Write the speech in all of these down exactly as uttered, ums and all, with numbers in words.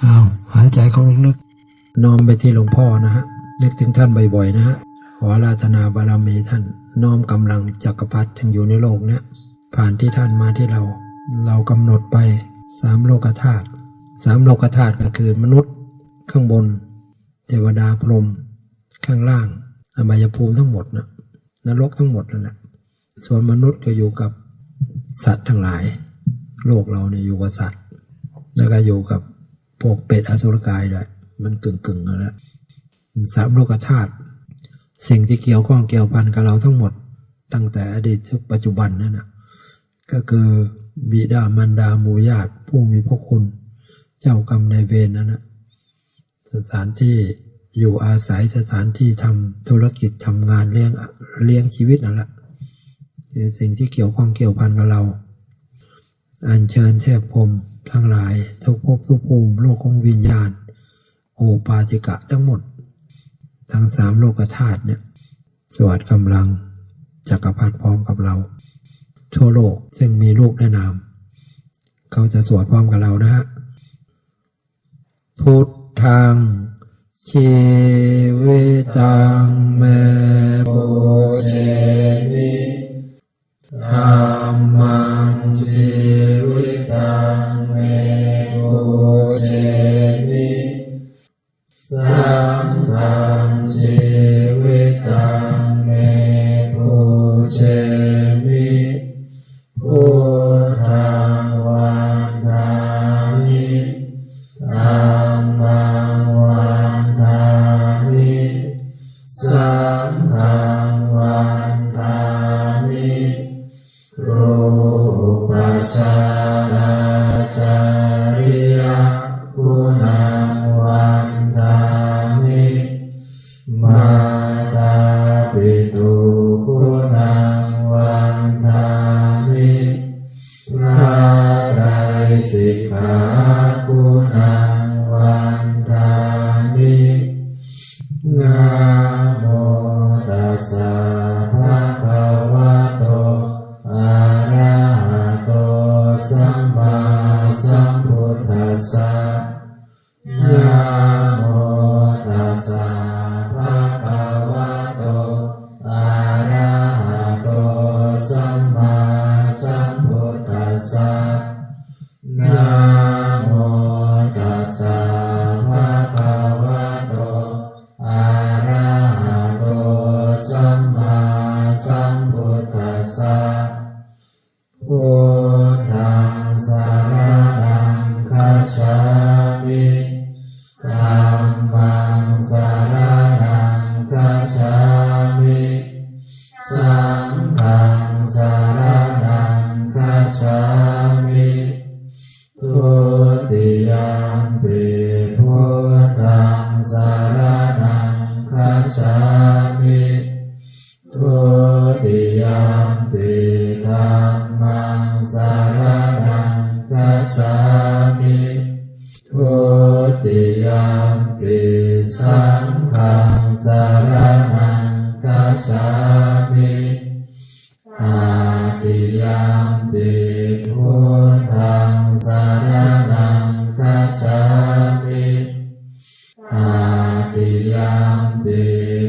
อ้าว หายใจเข้าลึกๆ น้อมไปที่หลวงพ่อนะฮะ นึกถึงท่านบ่อยๆ นะฮะ ขออาราธนาบารมีท่าน น้อมกำลังจักรพรรดิทั้งอยู่ในโลกเนี้ย ผ่านที่ท่านมาที่เรา เรากำหนดไปสามโลกธาตุ สามโลกธาตุก็คือมนุษย์ข้างบน เทวดาพรหมข้างล่าง อบายภูมิทั้งหมดนะ นรกทั้งหมดนั่นแหละ ส่วนมนุษย์ก็อยู่กับสัตว์ทั้งหลาย โลกเราเนี่ยอยู่กับสัตว์ แล้วก็อยู่กับพวกเปรตอสุรกายด้วย มันกึ่งๆ นั่นแหละ สามโลกธาตุ สิ่งที่เกี่ยวข้องเกี่ยวพันกับเราทั้งหมด ตั้งแต่อดีตถึงปัจจุบันนั่นนะ ก็คือบิดามารดาหมู่ญาติผู้มีพระคุณ เจ้ากรรมนายเวรนั่นนะ สถานที่อยู่อาศัย สถานที่ทำธุรกิจ ทำงานเลี้ยง เลี้ยงชีวิตนั่นแหละ คือสิ่งที่เกี่ยวข้องเกี่ยวพันกับเรา อัญเชิญเทพพรหมทั้งหลาย ทุกภพทุกภูมิ โลกของวิญญาณ โอปาติกะทั้งหมด ทั้งสามโลกธาตุเนี่ย สวดกำลังจักรพรรดิพร้อมกับเรา ทั่วโลกซึ่งมีรูปและนาม เขาจะสวดพร้อมกับเรานะฮะ Buddhaṃ jīvitaṃ me pūjemi, dhammaṃ jīvitaṃ me pūjemi, saṅghaṃ jīvitaṃ me pūjemi, buddhaṃ vandāmi, dhammaṃ vandāmi, saṅghaṃ vandāmi, gurūpajjhāracariyaguṇaṃ vandāmi, mātāpituguṇaṃ vandāmi, พระไตรสิกขา guṇaṃ vandāmi. Namo tassa bhagavato arahato sammāsambuddhassa. Namo tassa bhagavato arahato sammāsambuddhassa. Namo tassa bhagavato arahato sammāsambuddhassa. Buddhaṃ saraṇaṃ gacchāmi. Dhammaṃ saraṇaṃ gacchāmi. Saṅghaṃ saraṇaṃ gacchāmi. Dutiyampi buddhaṃ saraṇaṃ gacchāmi. Dutiyampi dhammaṃ saraṇaṃ gacchāmi. Dutiyampi saṅghaṃ saraṇaṃ gacchāmi. Tatiyampi buddhaṃ saraṇaṃ gacchāmi. Tatiyampi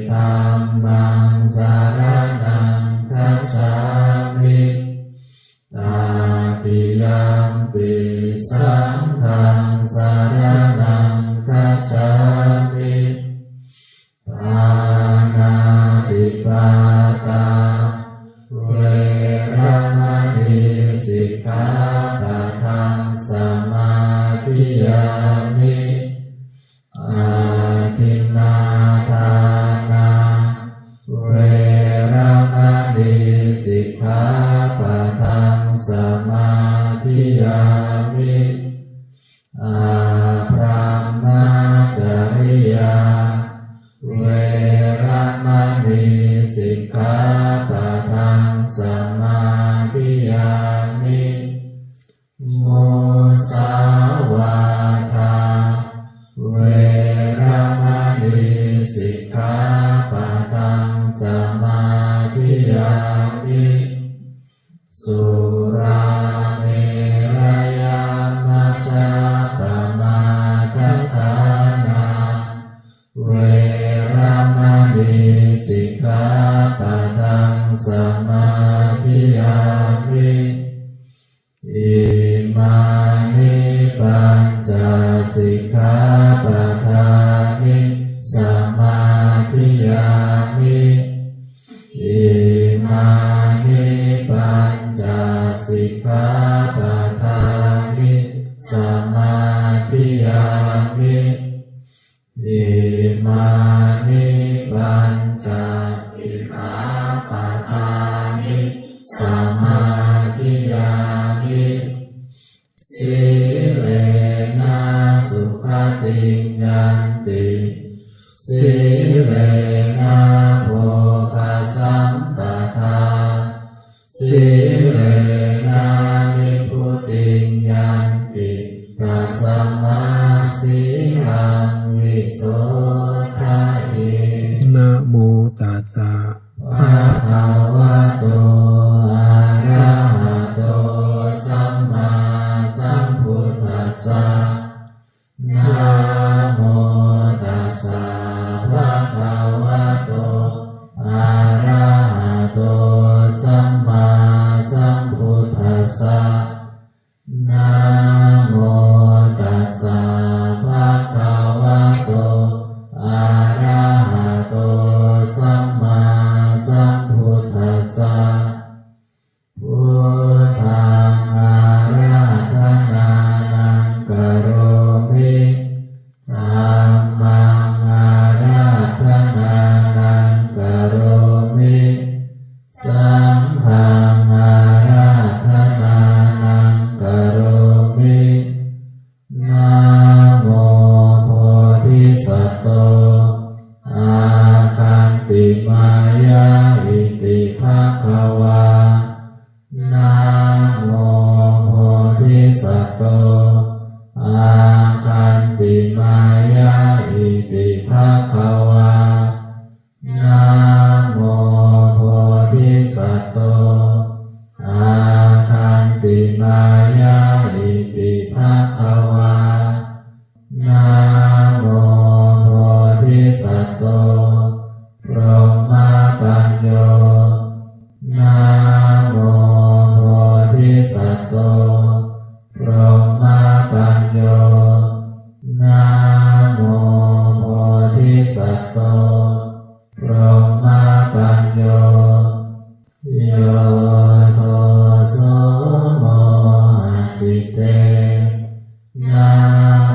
dhammaṃ saraṇaṃ gacchāmi. Tatiyampi saṅghaṃ saraṇaṃ gacchāmi. Pāṇātipātā veramaṇī sikkhāpadaṃ samādiyāmi. Adinnādānā veramaṇī sikkhāpadaṃ samādiyāmi. Abrahmacariyā veramaṇī sikkhāpadaṃ samādiyāmi. Musāvādā veramaṇī sikkhāpadaṃ samādiyāmi. Surāmerayamajjapamā sikkhāpadāni samādiyāmi. Imāni pañca sikkhāpadāni samādiyāmi. Sīlena sugatiṃ yanti, sīlena bhogasampadā, sīlena nibbutiṃ yanti, tasmā sīlaṃ visodhaye. Namo tassa bhagavato arahato sammāsambuddhassa. Namo tassa bhagavato arahato sammāsambuddhassa. Namo tassa bhagavato arahato sammāsambuddhassa. Buddhaṃ ārādhanānaṃ karomi, dhammaṃ ārādhanānaṃ karomi, saṅghaṃ ārādhanānaṃ karomi. Namo bodhisatto āgantimāya iti bhagavā. Namo bodhisatto āgantimāya iti bhagavā. Namo bodhisatto āgantimāya iti bhagavā. Namo bodhisatto brahmapañño. Namo bodhisatto brahmapañño. Namo bodhisatto brahmapañño. Yo doso mohacitena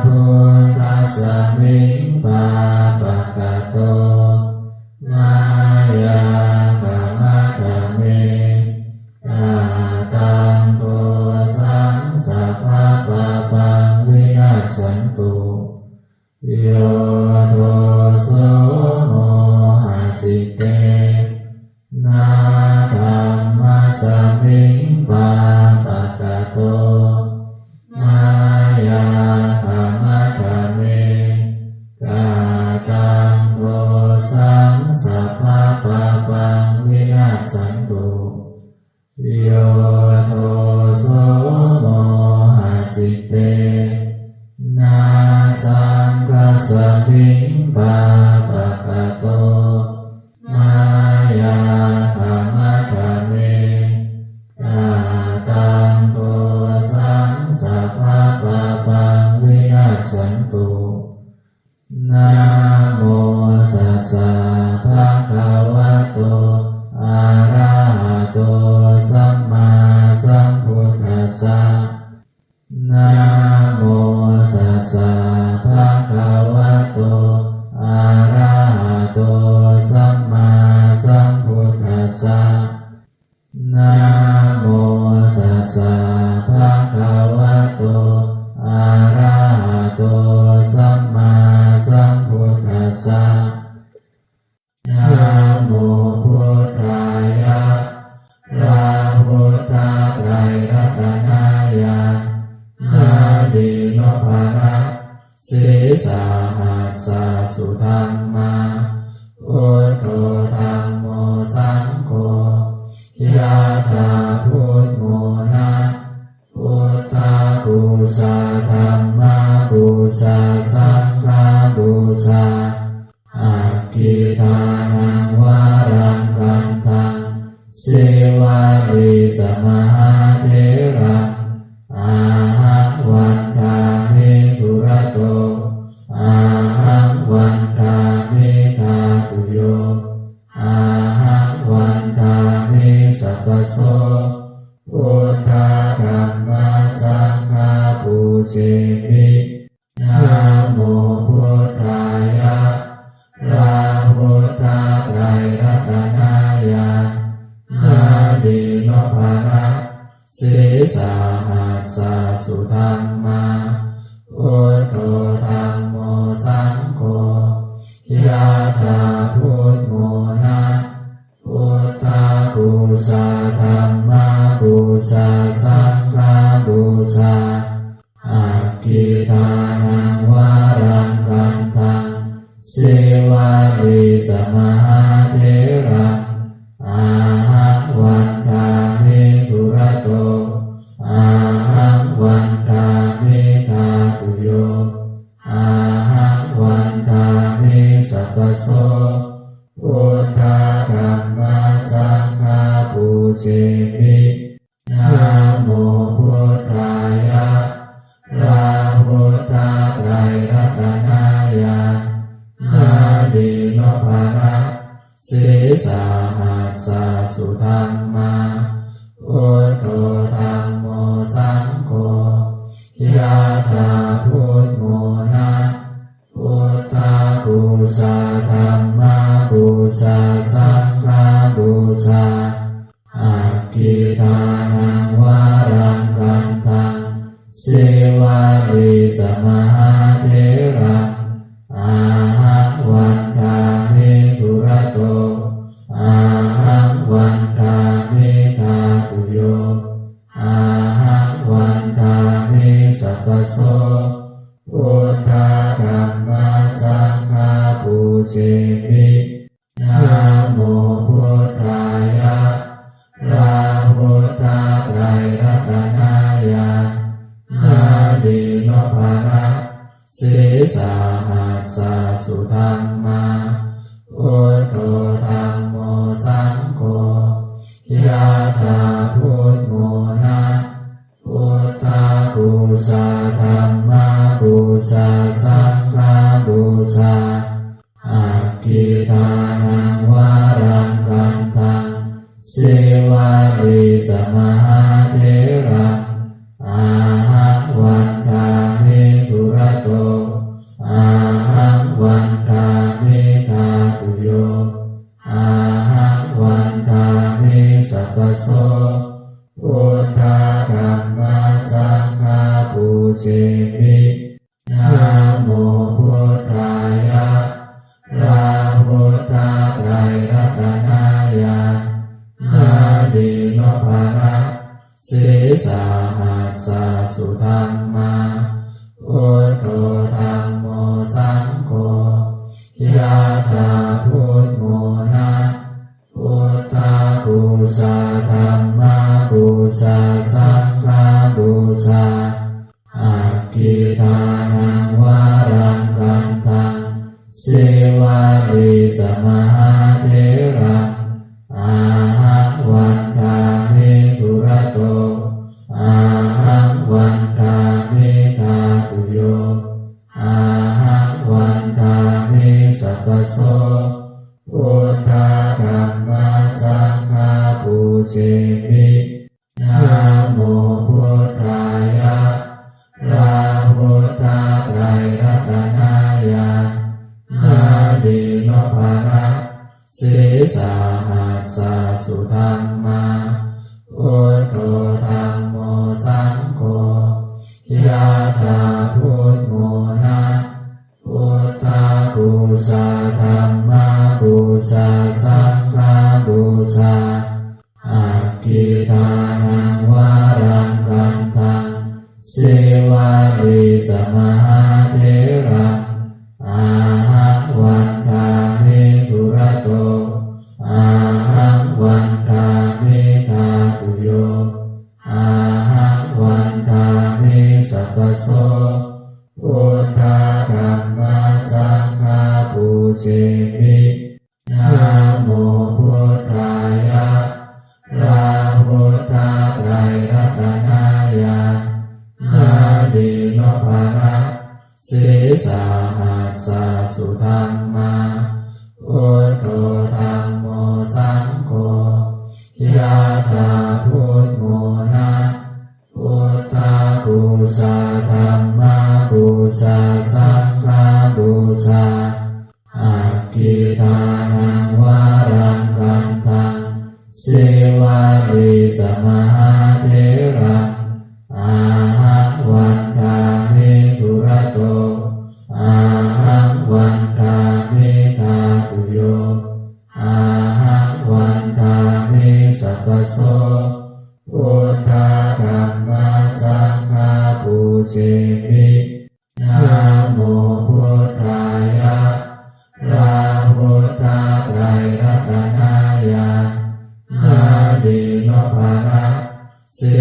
buddhasmiṃ pāpakato mayā khamatha me, kataṃ dosaṃ sabbapāpaṃ vinassantu. Yo doso mohacitena dhammasmiṃ pāpakato mayā khamatha me, kataṃ dosaṃ sabbapāpaṃ vinassantu. Yo doso mohacitena saṅghasmiṃ pāpakato mayā khamatha me, kataṃ dosaṃ sabbapāpaṃ vinassantu. Namo tassa bhagavato arahato sammāsambuddhassa. Namo tassa bhagavato arahato sammāsambuddhassa. Namo tassa bhagavato arahato sammāsambuddhassa. Namo buddhāya. พระพุทธไตรรัตนญาณ นดีนพรัตน์ sīsahassa sudhammā, buddho dhammo saṅgho, yathā buddhamona, buddhapūjā dhammapūjā saṅghapūjā, aggidānaṃ varaṃ gandhaṃ, sīvalī ca mahātheraṃ, ahaṃ vandāmi dūrato, ahaṃ vandāmi dhātuyo, ahaṃ vandāmi sabbaso, buddha pūjemi. Namo buddhāya. พระพุทธไตรรัตนญาณ นาดีนพรัตน์ sīsahassa sudhammā, buddho dhammo saṅgho, yādā buddhamona, buddhapūjā dhammapūjā saṅghapūjā, aggidānaṃ varaṃ gandhaṃ, sīvalī ca mahātheraṃ, ahaṃ vandāmi dūrato, ahaṃ vandāmi dhātuyo, ahaṃ vandāmi sabbaso, buddha dhamma saṅgha pūjemi. Namo buddhāya. พระพุทธไตรรัตนญาณ นาดีนพรัตน์ sīsahassa sudhammā, buddho dhammo saṅgho, yādā buddhamona, buddhapūjā dhammapūjā saṅghapūjā, aggidānaṃ varaṃ gandhaṃ, sīvalī ca mahātheraṃ, ahaṃ vandāmi dūrato, ahaṃ vandāmi dhātuyo, ahaṃ vandāmi sabbaso, buddha dhamma saṅgha pūjemi. Namo buddhāya. พระพุทธไตรรัตนญาณ นาดีนพรัตน์ sīsahassa sudhammā, buddho dhammo saṅgho, yādā buddhamona, buddhapūjā dhammapūjā saṅghapūjā, aggidānaṃ varaṃ gandhaṃ, sīvalī ca mahātheraṃ, ahaṃ vandāmi dūrato, ahaṃ vandāmi dhātuyo, ahaṃ vandāmi sabbaso, buddha dhamma saṅgha pūjemi. Namo buddhāya. พระพุทธไตรรัตนญาณ นาดีนพรัตน์ sīsahassa sudhammā, buddho dhammo saṅgho, yādā buddhamona, buddhapūjā dhammapūjā saṅghapūjā, aggidānaṃ varaṃ gandhaṃ, sīvalī ca mahātheraṃ, ahaṃ vandāmi dūrato, ahaṃ vandāmi dhātuyo, ahaṃ vandāmi sabbaso, buddha dhamma saṅgha pūjemi. Namo buddhāya. พระพุทธไตรรัตนญาณ นาดีนพรัตน์ sīsahassa sudhammā, buddho dhammo saṅgho, yādā buddhamona, buddhapūjā dhammapūjā saṅghapūjā, aggidānaṃ varaṃ gandhaṃ, sīvalī ca mahātheraṃ, ahaṃ vandāmi dūrato, ahaṃ vandāmi dhātuyo, ahaṃ vandāmi sabbaso, buddha dhamma saṅgha pūjemi. Namo buddhāya. พระพุทธไตรรัตนญาณ นาดีนพรัตน์ sīsahassa sudhammā, buddho dhammo saṅgho, yādā buddhamona, buddhapūjā dhammapūjā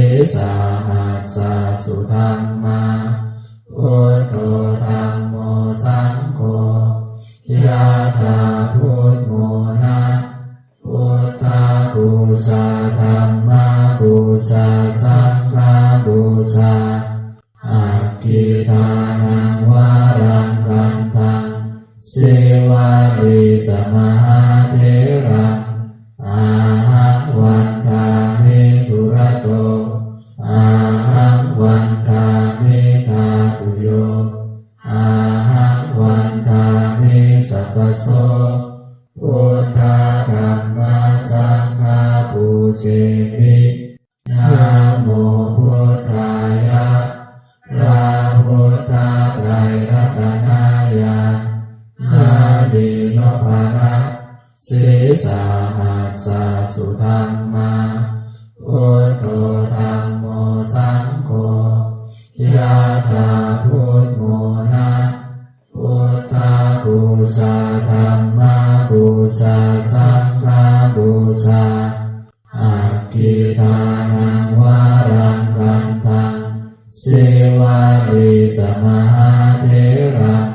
Sesā maccā sudhammā, buddho dhammo saṅgho, yathā buddhamona, buddhapūjā dhammapūjā saṅghapūjā, aggidānaṃ varaṃ gandhaṃ, sīvalī ca mahātheraṃ, ahaṃ vandāmi dūrato, ahaṃ vandāmi dhātuyo, ahaṃ vandāmi sabbaso, buddha dhamma saṅgha pūjemi. Namo buddhāya, พระ buddhatrairatanayaṃ, นายนพรัตน์ sesā maccā sudhammā, buddho dhammo saṅgho, yathā buddhamona, buddhapūjā dhammapūjā saṅghapūjā, aggidānaṃ varaṃ gandhaṃ, sīvalī ca mahātheraṃ,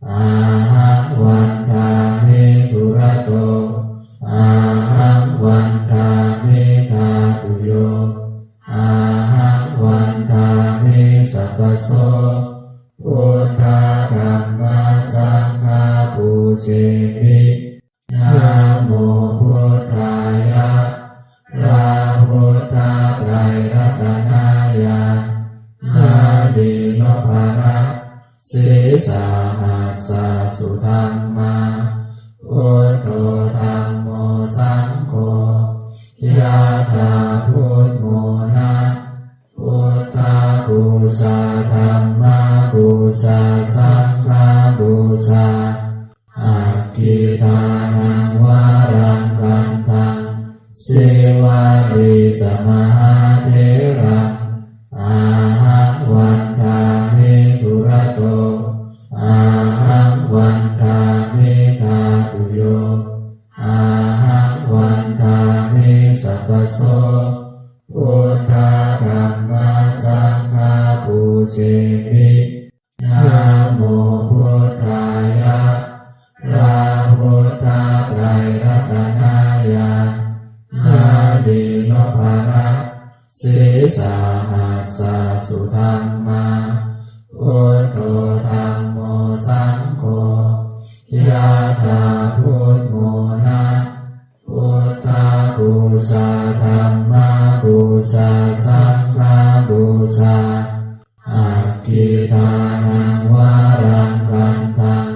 ahaṃ vandāmi dūrato, ahaṃ vandāmi dhātuyo, ahaṃ vandāmi sabbaso, buddha dhamma saṅgha pūjemi. Namo buddhāya, พระ buddhatrairatanayaṃ, นายนพรัตน์ sesā maccā sudhammā, buddho dhammo saṅgho, yathā buddhamona, buddhapūjā dhammapūjā saṅghapūjā, aggidānaṃ varaṃ gandhaṃ, sīvalī ca mahātheraṃ, ahaṃ vandāmi dūrato, ahaṃ vandāmi dhātuyo, ahaṃ vandāmi sabbaso, buddha dhamma saṅgha pūjemi. Namo buddhāya, พระ buddhatrairatanayaṃ, นายนพรัตน์ sesā maccā sudhammā, buddho dhammo saṅgho, yathā buddhamona, buddhapūjā dhammapūjā saṅghapūjā, aggidānaṃ varaṃ gandhaṃ,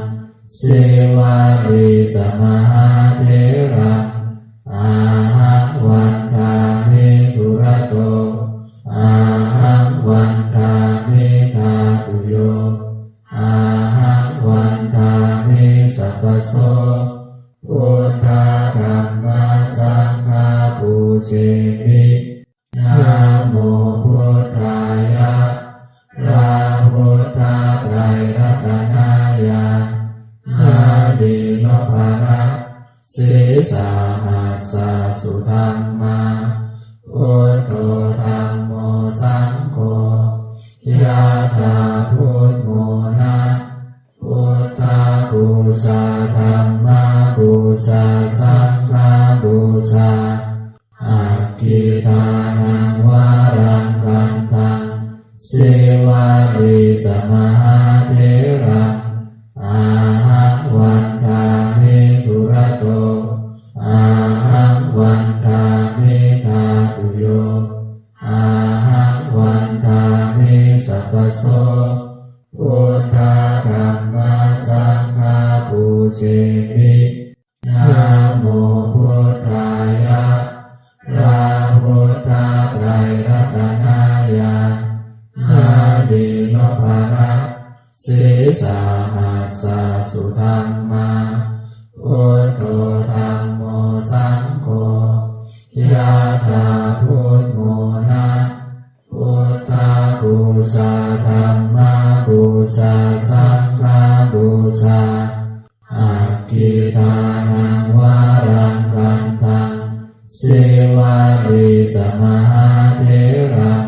sīvalī ca mahātheraṃ, ahaṃ vandāmi dūrato, ahaṃ vandāmi dhātuyo, ahaṃ vandāmi sabbaso, buddha dhamma saṅgha pūjemi. Namo buddhāya, พระ buddhatrairatanayaṃ, นายนพรัตน์ sesā maccā sudhammā, buddho dhammo saṅgho, yathā buddhamona, buddhapūjā dhammapūjā saṅghapūjā, aggidānaṃ varaṃ gandhaṃ, sīvalī ca mahātheraṃ, ahaṃ vandāmi dūrato, ahaṃ vandāmi dhātuyo, ahaṃ vandāmi sabbaso, buddha dhamma saṅgha pūjemi. Namo buddhāya, พระ buddhatrairatanayaṃ, นายนพรัตน์ sesā maccā sudhammā, buddho dhammo saṅgho, yathā buddhamona, buddhapūjā dhammapūjā saṅghapūjā, aggidānaṃ varaṃ gandhaṃ, sīvalī ca mahātheraṃ,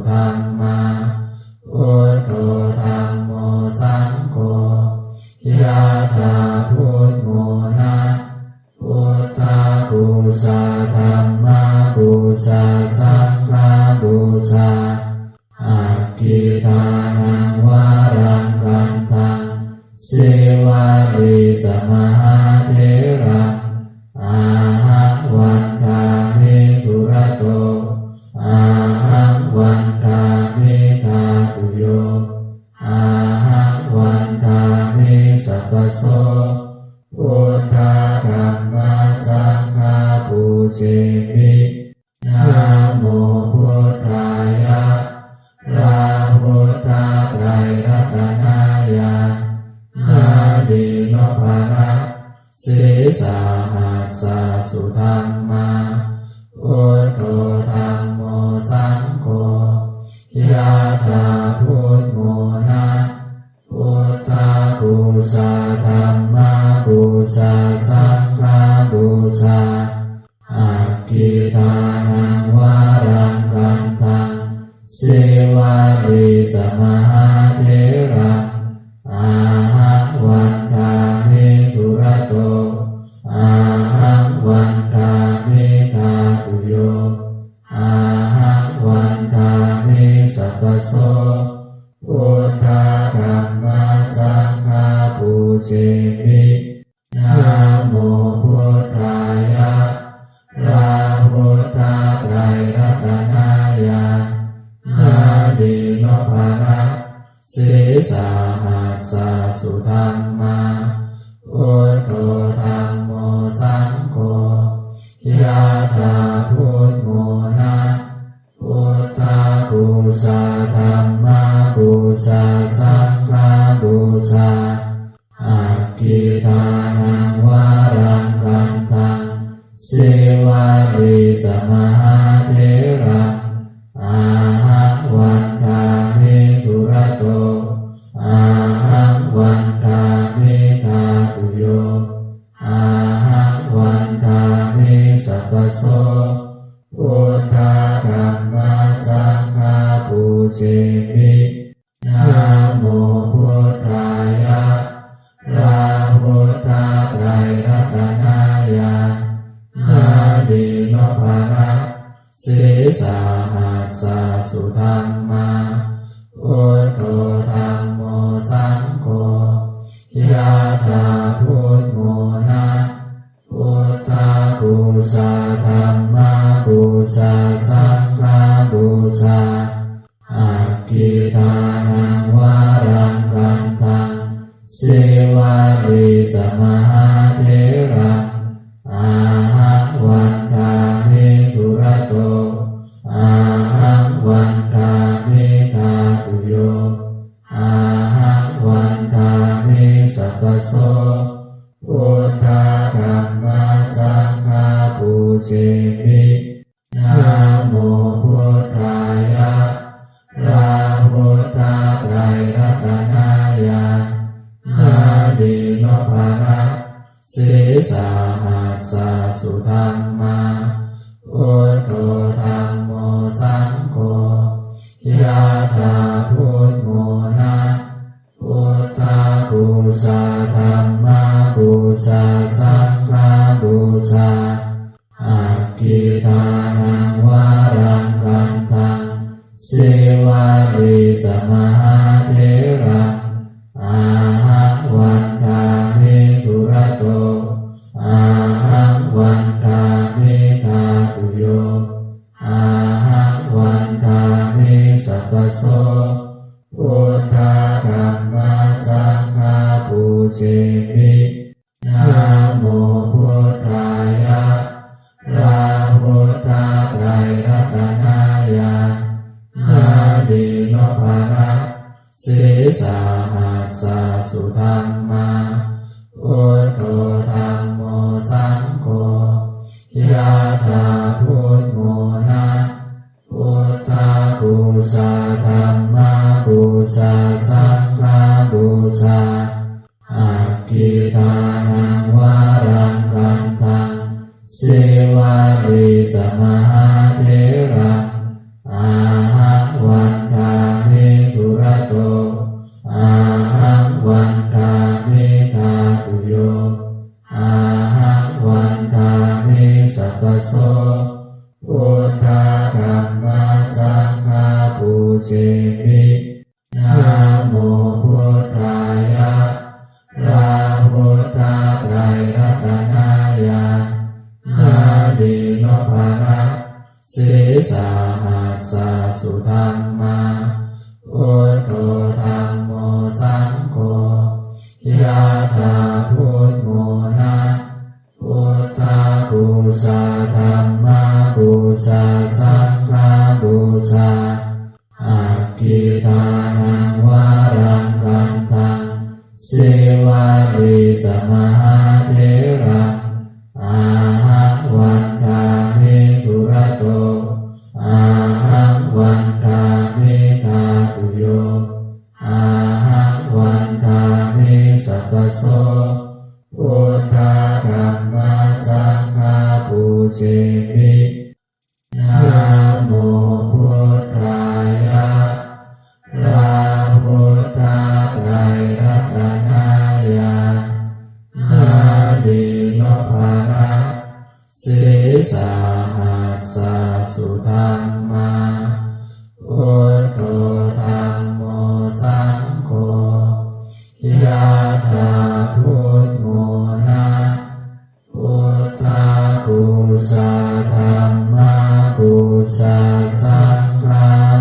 dhammā, buddho dhammo saṅgho, yādā buddho na, buddhapūjā dhammapūjā saṅghapūjā, aggidānaṃ varaṃ gandhaṃ, sīvalī ca mahātheraṃ, ahaṃ vandāmi dūrato, ahaṃ vandāmi dhātuyo, ahaṃ vandāmi sabbaso, buddha dhamma saṅgha pūjemi. Namo buddhāya, พระ buddha ไตรรัตนญาณ นาดีนพรัตน์ sīsahassa sudhammā, buddho dhammo saṅgho, yādā buddho na, buddhapūjā dhammapūjā saṅghapūjā, aggidānaṃ varaṃ gandhaṃ, sīvalī ca mahātheraṃ, ahaṃ vandāmi dūrato, ahaṃ vandāmi dhātuyo, ahaṃ vandāmi sabbaso, buddha dhamma saṅgha pūjemi. Namo buddhāya, พระ buddha ไตรรัตนญาณ นาดีนพรัตน์ sīsahassa sudhammā, buddho dhammo saṅgho, yādā buddho na, buddhapūjā dhammapūjā saṅghapūjā, aggidānaṃ varaṃ gandhaṃ, sīvalī ca mahātheraṃ, ahaṃ vandāmi dūrato, ahaṃ vandāmi dhātuyo, ahaṃ vandāmi sabbaso, buddha dhamma saṅgha pūjemi. Namo buddhāya, พระ buddha ไตรรัตนญาณ นาดีนพรัตน์ sīsahassa sudhammā, buddho dhammo saṅgho, yādā buddho na, buddhapūjā dhammapūjā saṅghapūjā, aggidānaṃ varaṃ gandhaṃ, sīvalī ca mahātheraṃ, ahaṃ vandāmi dūrato, ahaṃ vandāmi dhātuyo, ahaṃ vandāmi sabbaso, buddha dhamma saṅgha pūjemi. Namo buddhāya, พระ buddha ไตรรัตนญาณ นาดีนพรัตน์ sīsahassa sudhammā, buddho dhammo saṅgho, yādā buddho na, buddhapūjā dhammapūjā saṅghapūjā, aggidānaṃ varaṃ gandhaṃ, sīvalī ca mahātheraṃ, ahaṃ vandāmi dūrato, ahaṃ vandāmi dhātuyo, ahaṃ vandāmi sabbaso, buddha dhamma saṅgha pūjemi. Namo buddhāya, พระ buddha ไตรรัตนญาณ นาดีนพรัตน์ sīsahassa sudhammā, buddho dhammo saṅgho, yādā buddho na, buddhapūjā dhammapūjā saṅghapūjā, aggidānaṃ varaṃ gandhaṃ, sīvalī ca mahātheraṃ, ahaṃ pūjemi. Namo buddhāya, พระพุทธไตรรัตนญาณ mani noppaḷa, sīsahassa sudhammā, buddho dhammo saṅgho, yathā buddhamona, buddhapūjā dhammapūjā saṅghapūjā, aggidānaṃ varaṃ gandhaṃ, sīvalī ca mahātheraṃ, ahaṃ vandāmi dūrato, ahaṃ vandāmi dhātuyo, ahaṃ vandāmi sabbaso, buddha dhamma saṅgha pūjemi. Namo buddhāya, พระพุทธไตรรัตนญาณ mani noppaḷa, sīsahassa sudhammā, buddho dhammo saṅgho, yathā buddhamona, buddhapūjā dhammapūjā saṅghapūjā,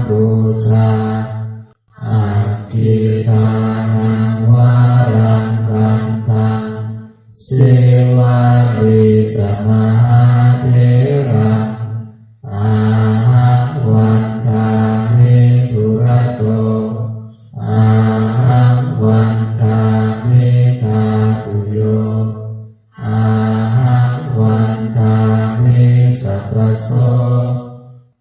aggidānaṃ varaṃ gandhaṃ, sīvalī ca mahātheraṃ, ahaṃ vandāmi dūrato, ahaṃ vandāmi dhātuyo, ahaṃ vandāmi sabbaso,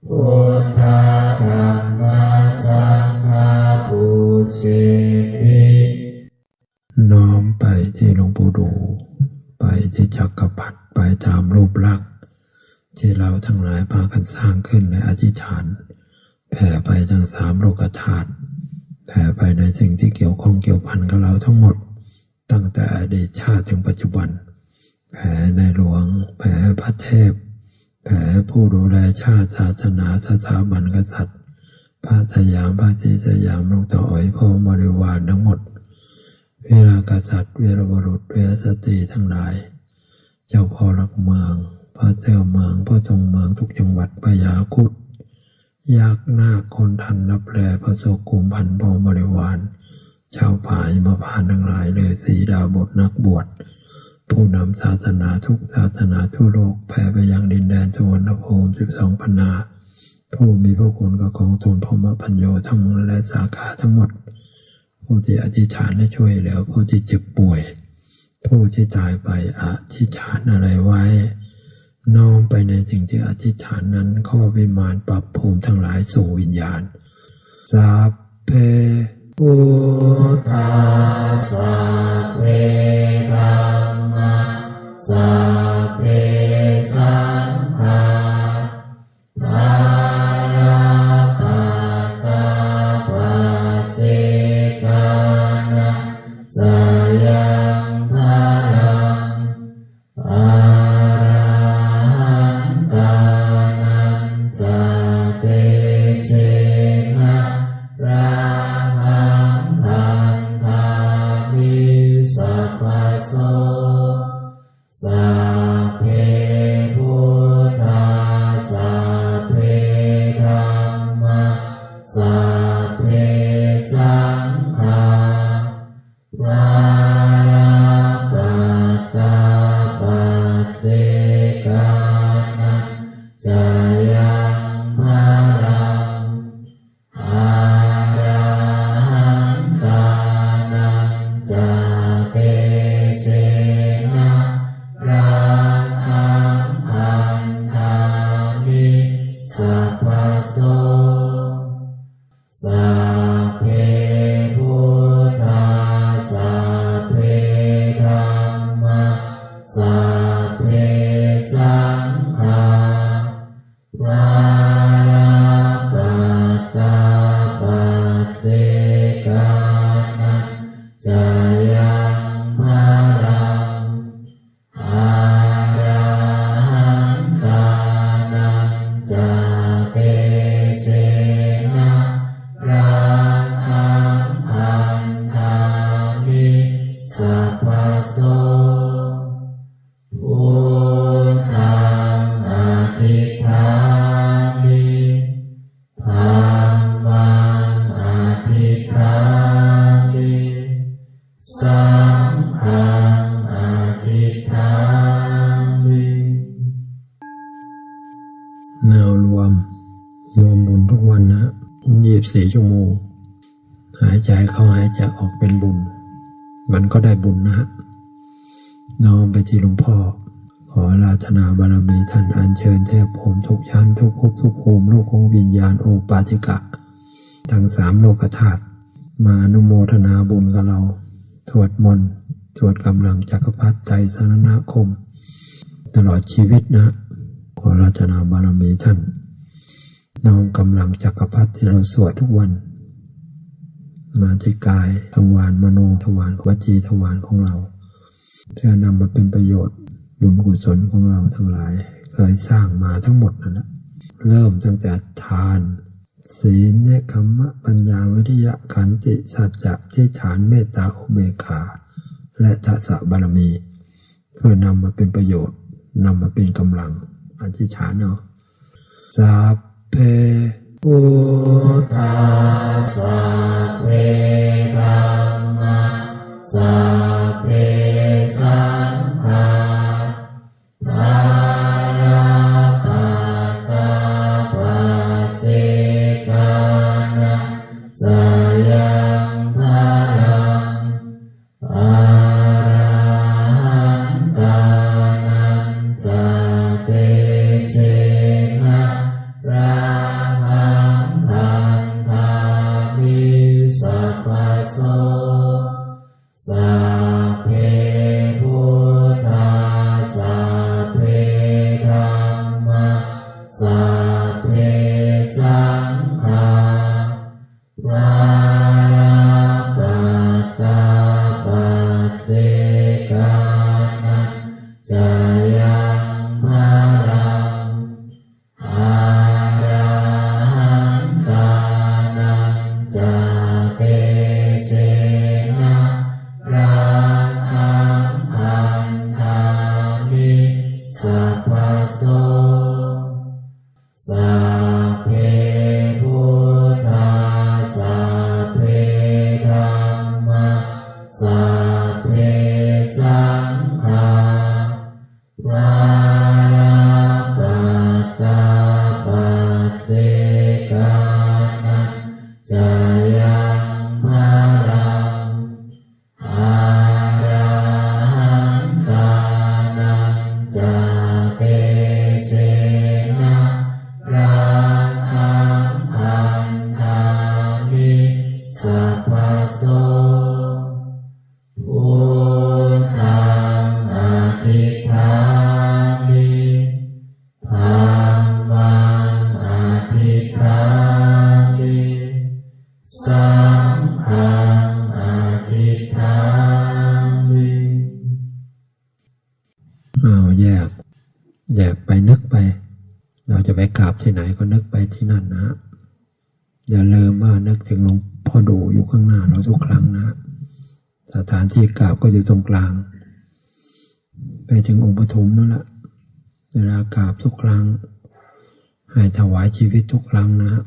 buddha dhamma saṅgha pūjemi. น้อมไปที่หลวงปู่ดู่ ไปที่จักรพรรดิ ไปตามรูปลักษณ์ที่เราทั้งหลายพากันสร้างขึ้น และอธิษฐาน แผ่ไปทั้งสามโลกธาตุ แผ่ไปในสิ่งที่เกี่ยวข้องเกี่ยวพันกับเราทั้งหมด ตั้งแต่อดีตชาติถึงปัจจุบัน แผ่ในหลวง แผ่พระเทพ แผ่ผู้ดูแลชาติศาสนาสถาบันกษัตริย์ พระสยาม พระศรีสยาม หลวงตาอ๋อย พร้อมบริวารทั้งหมด วีรกษัตริย์ วีรบุรุษ วีรสตรีทั้งหลาย เจ้าพ่อหลักเมือง พระเจ้าเมือง พระทรงเมืองทุกจังหวัด พญาครุฑ ยักษ์นาค คนทันนับแล พระโสกุมภัณฑ์ พร้อมบริวาร เจ้าป่าหิมพานต์ทั้งหลาย ฤๅษีดาบทนักบวช ผู้นำศาสนาทุกศาสนาทั่วโลก แผ่ไปยังดินแดนสุวรรณภูมิ สิบสองพันนา ผู้มีพระคุณกับกองทุนพรหมปัญโญทั้งเมืองและสาขาทั้งหมด ผู้ที่อธิษฐานและช่วยเหลือผู้ที่เจ็บป่วย ผู้ที่ตายไปอธิษฐานอะไรไว้ น้อมไปในสิ่งที่อธิษฐานนั้น ขอวิมานปรับภูมิทั้งหลายส่งวิญญาณ Sabbe buddhā sabbe dhammā sabbe saṅghā balappattā paccekānañca yaṃ balaṃ arahantānañca tejena rahaṃ bandhāmi sabbaṃ นะ ยี่สิบสี่ ชั่วโมง หายใจเข้าหายใจออกเป็นบุญ มันก็ได้บุญนะฮะ น้อมไปที่หลวงพ่อ ขออาราธนาบารมีท่าน อัญเชิญเทพพรหมทุกชั้น ทุกภพทุกภูมิ ลูกของวิญญาณโอปาติกะ ทั้งสามโลกธาตุ มาอนุโมทนาบุญกับเรา สวดมนต์ สวดกำลังจักรพรรดิไตรสรณคม ตลอดชีวิตนะ ขออาราธนาบารมีท่าน น้อมกำลังจักรพรรดิที่เราสวดทุกวัน มาที่กายทวาร มโนทวาร วจีทวารของเรา เพื่อนำมาเป็นประโยชน์ บุญกุศลของเราทั้งหลาย เคยสร้างมาทั้งหมดนั่นแหละ เริ่มตั้งแต่ทาน ศีล เนกขัมมะ ปัญญา วิริยะ ขันติ สัจจะ อธิษฐาน เมตตา อุเบกขา และทัสสะบารมี เพื่อนำมาเป็นประโยชน์ นำมาเป็นกำลัง อธิษฐานเอา Sabbe buddhā, sabbe dhammā, sabbe saṅghā, balappattā paccekānañca yaṃ balaṃ, arahantānañca tejena rakkhaṃ bandhāmi sabbaso. Sabbe buddhā, sabbe dhammā, sabbe saṅghā, balappattā paccekānañca yaṃ balaṃ, arahantānañca tejena rakkhaṃ bandhāmi sabbaso. Sabbe buddhā, sabbe dhammā, sabbe saṅghā, balappattā paccekānañca yaṃ balaṃ, arahantānañca tejena rakkhaṃ bandhāmi sabbaso. Buddhaṃ adhiṭṭhāmi, dhammaṃ adhiṭṭhāmi, saṅghaṃ adhiṭṭhāmi. เอาแยก แยกไปนึกไป เราจะไปกราบที่ไหนก็นึกไปที่นั่นนะฮะ อย่าลืมว่านึกถึงหลวงพ่อดูอยู่ข้างหน้าเราทุกครั้งนะฮะ สถานที่กราบก็อยู่ตรงกลาง ไปถึงองค์ปฐมนั่นแหละ เวลากราบทุกครั้ง ให้ถวายชีวิตทุกครั้งนะฮะ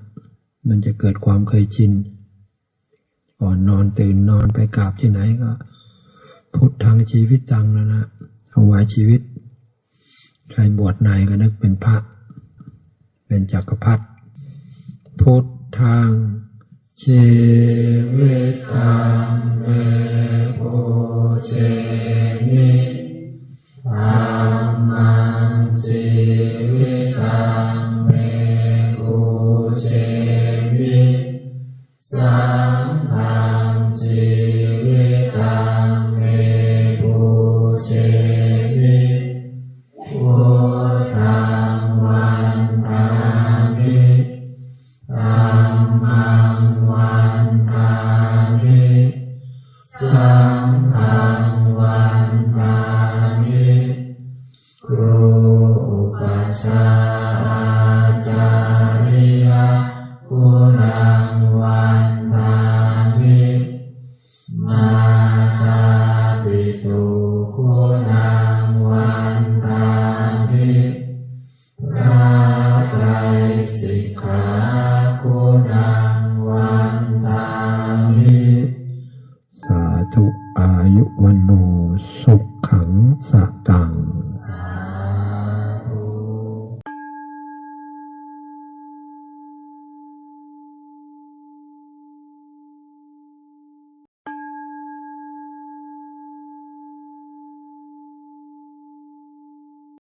มันจะเกิดความเคยชิน ก่อนนอนตื่นนอนไปกราบที่ไหนก็ พุทธัง จีวิตัง นั่นนะ ถวายชีวิต ใครบวชในก็นึกเป็นพระ เป็นจักรพรรดิ Buddhaṃ jīvitaṃ me pūjemi, dhammaṃ jīvitaṃ me pūjemi, saṅghaṃ jīvitaṃ me pūjemi, buddhaṃ vandāmi, dhammaṃ vandāmi, saṅghaṃ vandāmi, guru upajjhāyācariya guṇaṃ vandāmi, mātāpituguṇaṃ vandāmi, พระไตรสิกขา guṇaṃ vandāmi. Sādhu, āyu vaṇṇo sukhaṃ sataṃ.